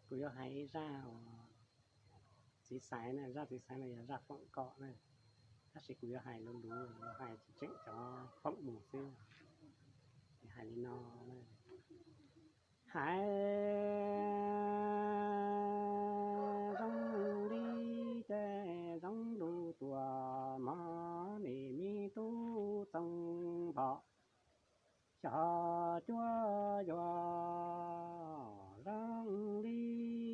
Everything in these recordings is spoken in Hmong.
Kuv yuav hais ib zaj uas txiv xaiv na, zaj txiv xaiv no yog zaj foom kom na, tab sis kuv yuav hais luv luv, yuav hais tseem cov foom mus xwb, hais li no: Hais zoo li ces zoo lug tuaj, hmo nim me tub txoos npom xyov cuab yuav zoo li.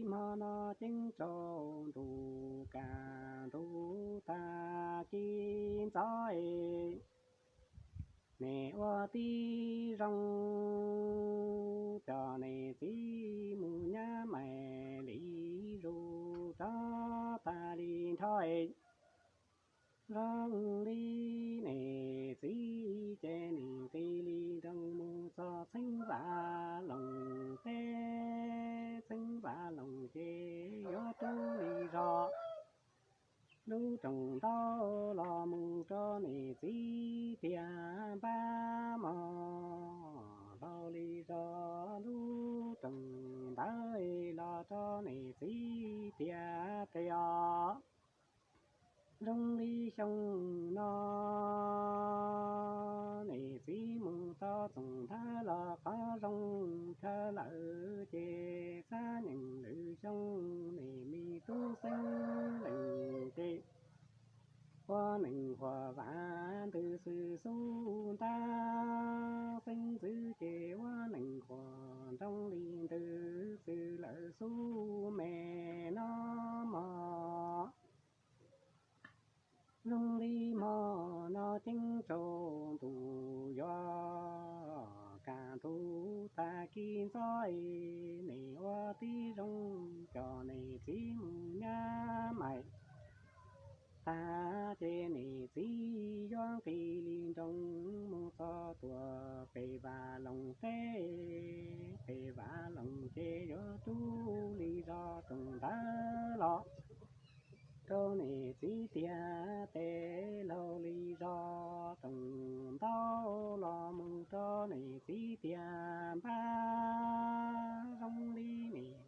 Hmo no ceeb tsaus ntuj kaj ntug tag kis ntxov, nim ua tib zoo coj niam txiv mus nyab mais li zus rov tag li nrho. Zoo li niam txiv ces nim nqis li nroog mus txog txheeb Vam Loos teb, txheeb Vam Loos ces yuav rub li zog lub rooj ntaub los mus rau niam txiv tiag npab mog, hlau li zog lub rooj ntawd los rau niam txiv tiag tiag os. Zoo li xyoo no niam txiv mus tau txoos ntawd los qhov zoo chaw lawm ces xab nyeem lwm xyoo nim me tub xeeb lees ces ua neeg huam vam ntws xwm xub ntab xeeb ntxwv ces ua neeg huam nroo li ntws xwm lawm xub me no mog. Zoo li hmo no ceeb tsaus ntuj yuav kaj ntug tag kis ntxov, nim ua tib zoo coj niam txiv mus nyab mais tag ces niam txiv yuav nqis li nroog mus txog tuaj pem Vam Loos teb, pem Vam Loos ces yuav rub li zog rooj ntawd los rau niam txiv tiag teb, hlau li zog rooj ntaub los mus rau niam txiv tiag npab. Zoo li niam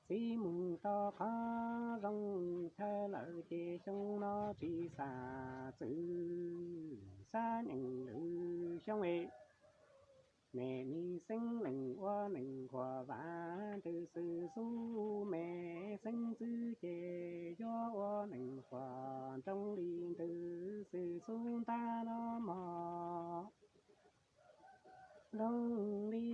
txiv mus tau qhov zoo chaw lawm ces xyoo no tsis xam txwm xab nyeem lwm xyoo es nim me xeeb lees ua neeg huam vam ntws xwm xub me xeeb ntxwv ces yuav ua neeg huam nroo li ntws xwm xub ntab no mog. Zoo li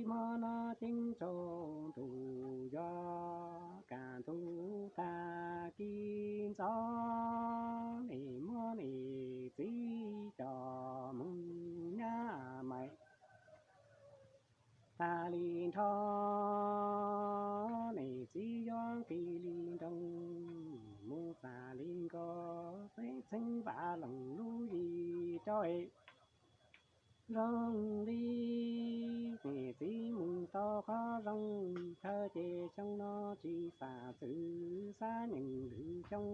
hmo no ceeb tsaus ntuj yuav kaj ntug tag kis ntxov, nim muab niam txiv coj mus nyab mais tag li nrho, niam txiv yuav nqis li nroog mus txam li nkoj pem txheeb Vam Loos lub yim rau es zoo li niam txiv mus tau qhov zoo chaw ces xyoo no tsis xam txwm xab nyeem lwm xyoo,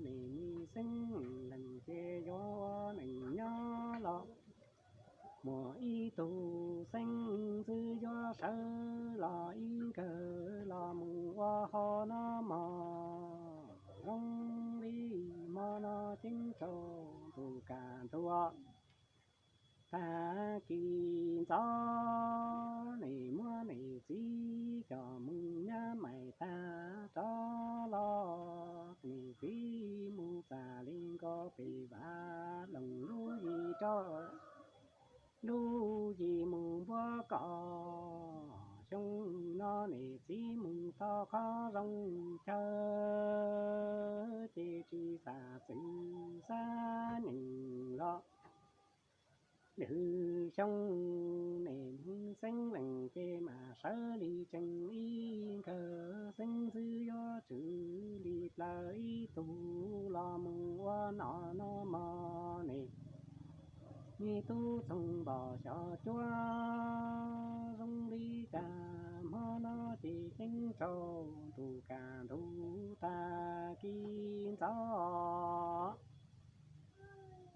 nim me xeeb lees ces yuav ua neeg nyob los muaj ib tug xeeb ntxwv yuav sawv los ib nkawg los mus ua hauj no mog. Zoo li hmo no ceeb tsaus ntuj kaj ntug tag kis ntxov, nim muab niam txiv coj mus nyab mais tag rov los, niam txiv mus txam li nkoj pem Vam Loos lub yim rau lub yim mus npuab kom xyoo no niam txiv mus tau qhov zoo chaw ces tsis xam txwm xab nyeem los lwm xyoo, nim me xeeb lees ces mam sawv li tsees ib nkawg, xeeb ntxwv yuav tswv li plaws ib tug los mus ua nom no mog. Nim me tub txoos npom xyov cuab zoo li cas, hmo no ces ceeb tsaus ntuj kaj ntug tag kis ntxov,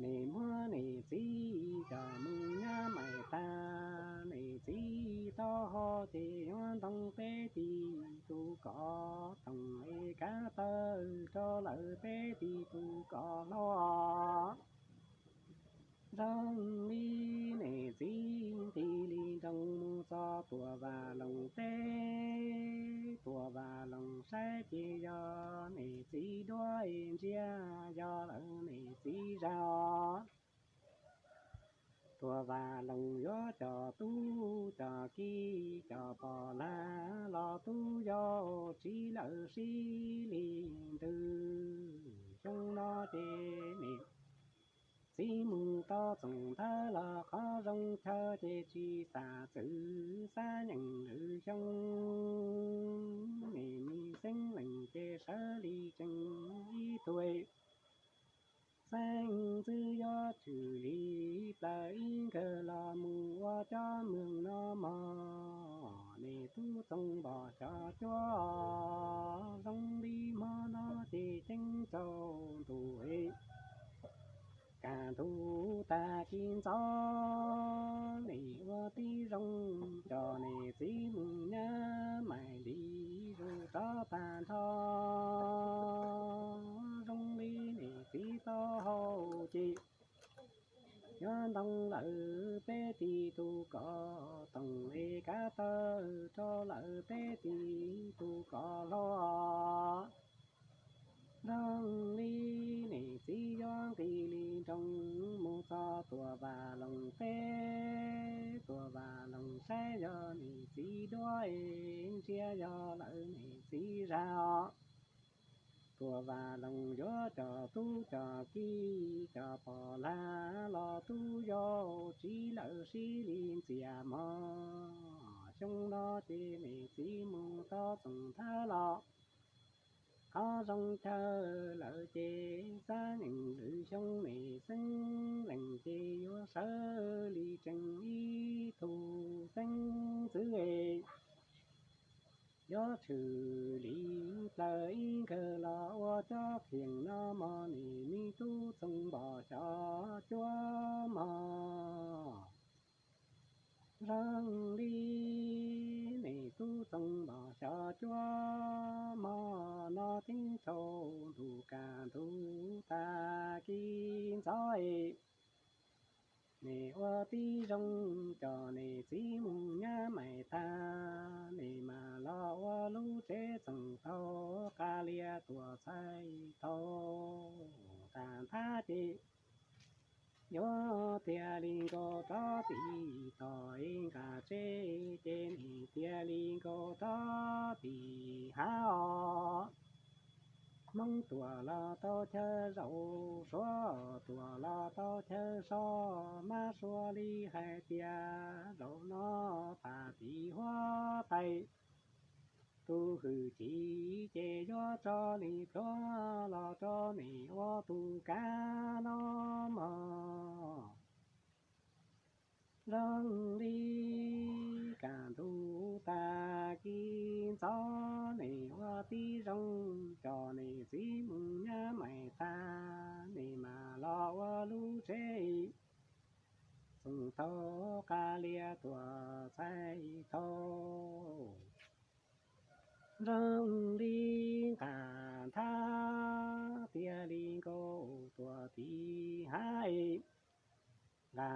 nim muab niam txiv coj mus nyab mais tag, niam txiv tau ces yuav ntoo peb tis tus kos toom es kav tawm rau lawm peb tis tus kos hlau. Zoo li niam txiv nti li nroo mus txog tuam vas loos teb, tuam vas loos saib ces yog niam txiv duab es ntsia yog lawv niam txiv zag. Tuam vas loos yuav cov tub cov ki cov pog lag los tub yau tsiv lawm sib li ntws. Xyoo no ces niam txiv mus tau txoos thawj los qhov zoo chaw ces tsis xav txwv xab nyeem lwm xyoo. Niam me xeeb lees ces sawv li tsees ib tug xeeb ntxwv yuav tshwm li plaws ib nkawg los mus ua cov moos no mog. Niam tub Txoos Npom xyov cuab zoo li hmo no ces ceeb tsaus ntuj es kam ntug tag kis ntxov, niam ua tib zoo coj niam txiv mus nyab mais li zus rov tag nrho. Zoo li niam txiv tau hau ces yuav ntoo lawm peb tis tus kos toom es kav tawm rau lawm peb tis tus kos hlau. Zoo li niam txiv yuav nqis li nroo mus txog tuam vas loos teb, tuam vas loos saib yog niam txiv duab es ntsia yog lawv niam txiv zag os. Tuam vas loos yuav cov tub cov ki cov pog lag los tub yau tsiv lawm sib li ntxias mog. Xyoo no ces niam txiv mus tau txoos thawj los qhov zoo chaw lawm ces xab nyeem lwm xyoo niam xeeb lees ces yuav sawv li tsees ib tug xeeb ntxwv es yuav tshwm li plaws ib nkawg los ua cov khiam no mog. Niam me tub Txoos Npom xyov cuab mog. Zoo li niam tub Txoos Npom xyov cuab mog no ceeb tsaus ntuj kam ntug tag kis ntxov es niam ua tib zoo coj niam txiv mus nyab mais tag, niam mam los ua lub tsev txoos tau qas lias tuam txhais tau tag nthab ces yuav tiag li nkaus rov tim toj es nqa tsev ces niam tiag li nkaus rov tim hav os. Hmoob tuam los tau chaw zaum, Suav tuam los tau chaw so, mab sua li hais tias zaum no pam tim huab tais tus hwj chim ces yuav tso li plhuav los rau niam ua tus kav no mog. Zoo li kam ntug tag kis ntxov niam ua tib zoo coj niam txiv mus nyab mais tag, niam mam los ua lub tsev txoos tau qas lias tuam txhais tau. Zoo li nqa nthab tiag li nkaus tuam tim hav es, nqa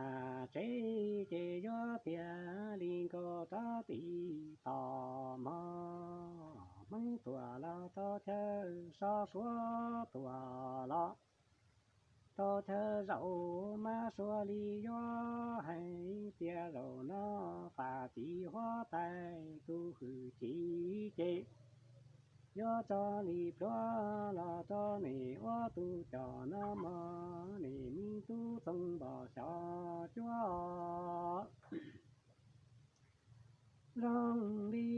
tsev ces yuav tiag li nkaus rov tim toj mog. Hmoob tuam los tau chaw so, Suav tuam los tau chaw zaum, mab sua li yuav hais tias zaum no pam tim huab tais tus hwj chim ces yuav tso li plhuav los rau niam ua tus coj no mog. Niam me tub Txoos Npom xyov cuab zoo li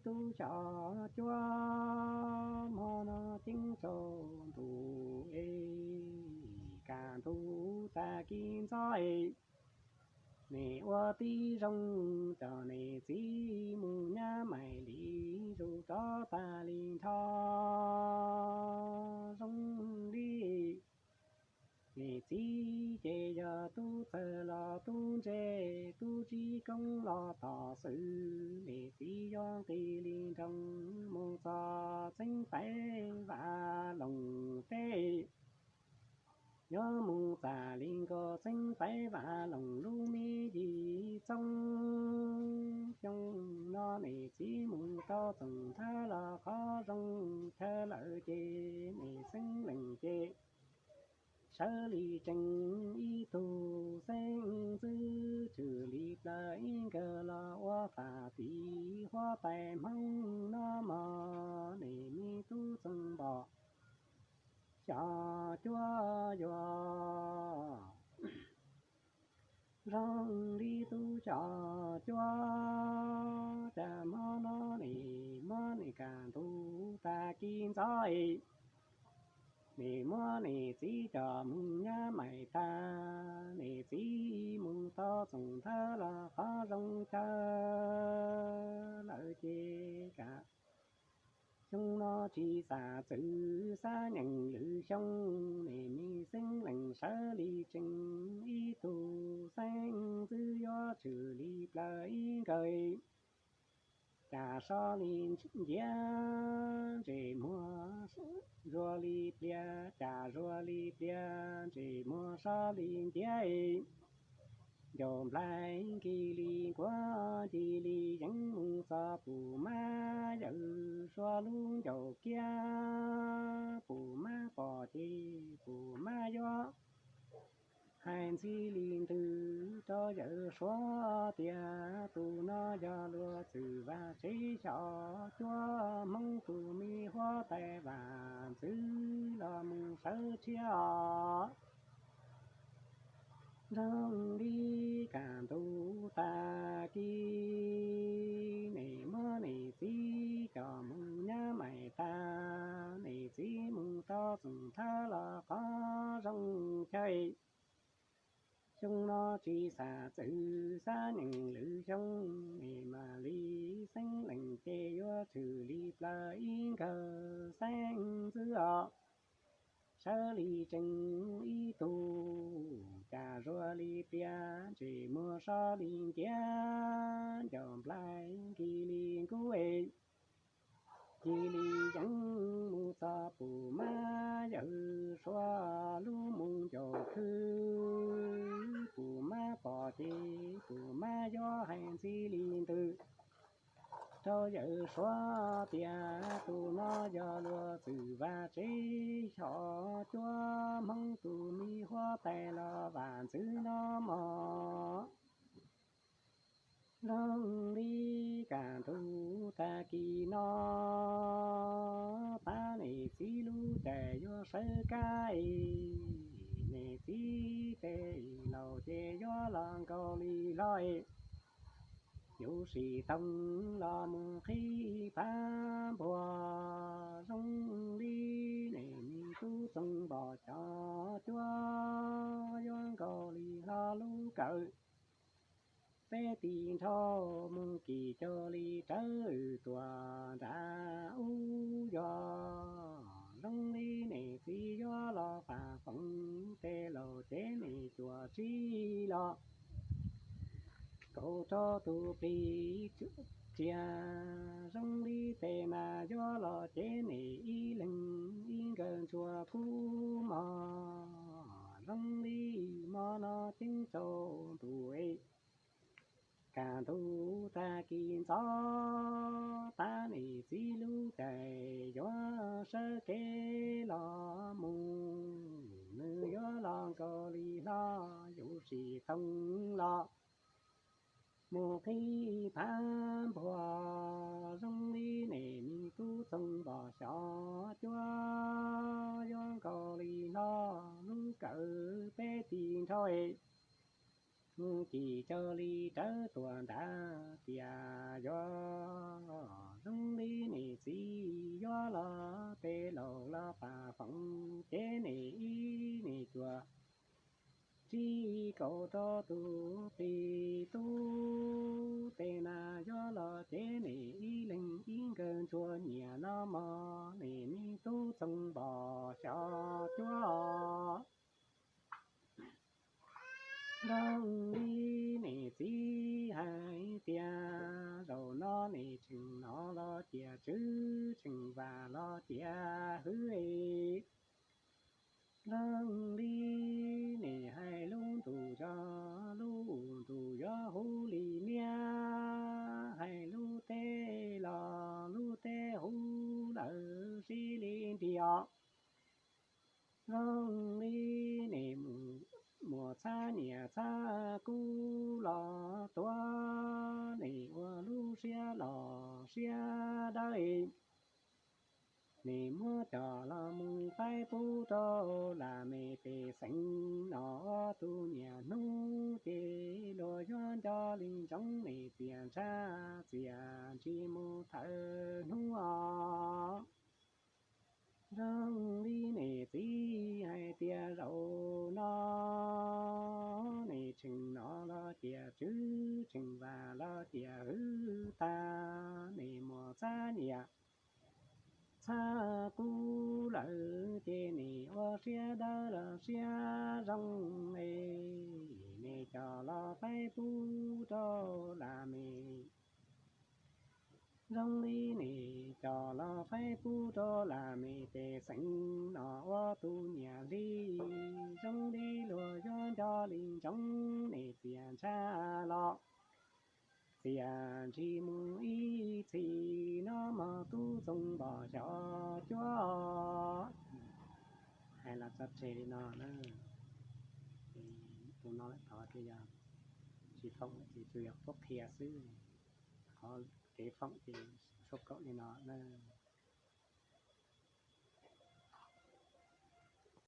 tub xyov cuab hmo no ceeb tsaus ntuj es kam ntug tag kis ntxov es, niam ua tib zoo coj niam txiv mus nyab mais li zus rov tag li nrho. Zoo li Niam txiv ces yog tub txawg los tub ntse, tub tsib koob los tom xwm. Niam txiv yuav nqis li nroog mus txog txeeb teb Vaj Loos teb. Yuav mus txam li nkaus txeeb teb Vaj Loos lub me yim txooj. Xyoo no niam txiv mus tau txoom thawj los qhov zoo chaw lawm ces niam xeeb lees ces sawv li tsees ib tug xeeb ntxwv tshwm li plaws ib nkawg los ua fam tiv huab tais Hmoob no mog. Niam me tub Txoov Npom xyom cuab yuav zoo li tub xyom cuab, cas hmo no nim muab nim kam ntug tag kis ntxov es, nim muab niam txiv coj mus nyab mais tag. Niam txiv mus tau txoom thawj los qhov zoo chaw lawm ces kam xyoo no tsis xam txwm xab nyeem lwm xyoo, niam me xeeb lees sawv li tsees ib tug xeeb ntxwv yuav tshwm li plaws ib nkawg, cas so li nciab ntsej muag zuag li pliag, cas zuag li pliag ntsej muag so li nciab. Ncaus nplaig nkig li nkuav ncig li yeev mus txog pum mab yawm suav lub ncaus kiab, pum mab pom ces pum mab yuav hais ntxhi li ntws rau yawm suav tias tus no yog luag txwm vaj tsev xyom cuab Hmoob tus me huab tais Vam Ntxwv los mus sawv tshiab os. Zoo li kam ntug tag kis, niam muab niam txiv coj mus nyab mais tag, niam txiv mus tau txoom thawj los qhov zoo chaw. Xyoo no tsis xam txwm xab nyeem lwm xyoo, niam mam li xeeb lees ces yuav tshwm li plaws ib nkawg xeeb ntxwv os. Sawv li tsees ib tug, cas zuag li pliag ntsej muag so li nciab, ncaus nplaig nkig li nkuav es ncig li yeev mus txog pum mab yawm suav lub mus ncaus khw. Pum mab pom ces pum mab yuav hais ntxhi li ntws rau yawm suav tias tus no yog luag txwm vaj tsev xyom cuab Hmoob tus me huab tais los Vam Ntxwv no mog. Zoo li kam ntug tag kis no, pab niam txiv lub caij yuav sawv kab, niam txiv tes laus ces yuav los nkaus li hlo. Yus sim toog los mus qhib phav npuag, zoo li niam me tub Txoov Npom xyom cuab yuav nkaus li hlo lub kawm. Peb tis nrho mus kim cuag li rawv tuam nram ub yog, zoo li niam txiv yuav los fam foom tes laus ces niam cuam tsib los kaum rau tus plig tsiaj, zoo li tes nas yuav los ces niam ib leeg ib nkawg ntsuag kub mog, zoo li hmo no ceeb tsaus ntuj. Kam ntug tag kis ntxov, pab niam txiv lub caij yuav sawv kev los mus, nws yuav los nkaus li hlo, yus sim toog los mus qhib phav npuag, zoo li niam me tub Txoov Npom xyom cuab yuav nkaus li hlo lub kawm. Peb tis nrho mus kim cuag li rawv tuam nram tiaj yog, zoo li niam txiv yuav los tes laus los fam foom ces niam ib niam cuam tsib kaum rau tus plig tub, tes nas yuav los ces niam ib leeg ib nkawg ntsuag nyiam no mog, niam me tub Txoov Npom xyom cuab. Zoo li niam txiv hais tias zaum no niam tseem hnov los tias tswv, tseem vam los tias hwv. Zoo li niam hais lub ntuj tso, lub ntuj yuav huv li niam, hais lub teb los lub teb huv lawm sib li ntiag. Zoo li niam muam txhab nyiam txhab kub los tuav, niam ua lub siab los siab dawb. Niam muab coj los mus faib pub rau las me pej xeem no ua tus niam hnub, ces luag yuav nco li ntsoov niam txias ntsha, txias ntsis mus thawm hnub os. Zoo li niam txiv hais tias zaum no niam tseem hnov los tias tswv, tseem vam los tias hwv tag, niam muam txhab nyiam txhab kub lawm, ces niam ua siab dawb los siab zoo es niam coj los faib pub rau las me. Zoo li niam coj los faib pub rau las me pej xeem no ua tus niam hli. Zoo li luag yuav nco li ntsoov niam txias ntsha los txias ntsis mus ib txhis no mog, tub txoov npom xyov cuab. Hais los tso tseg li no na. Tus no lawm tod ces yog tsis foom ces tsuas yog tuaj qhia xwb. Qhov kev foom ces tshuaj kaum li no na.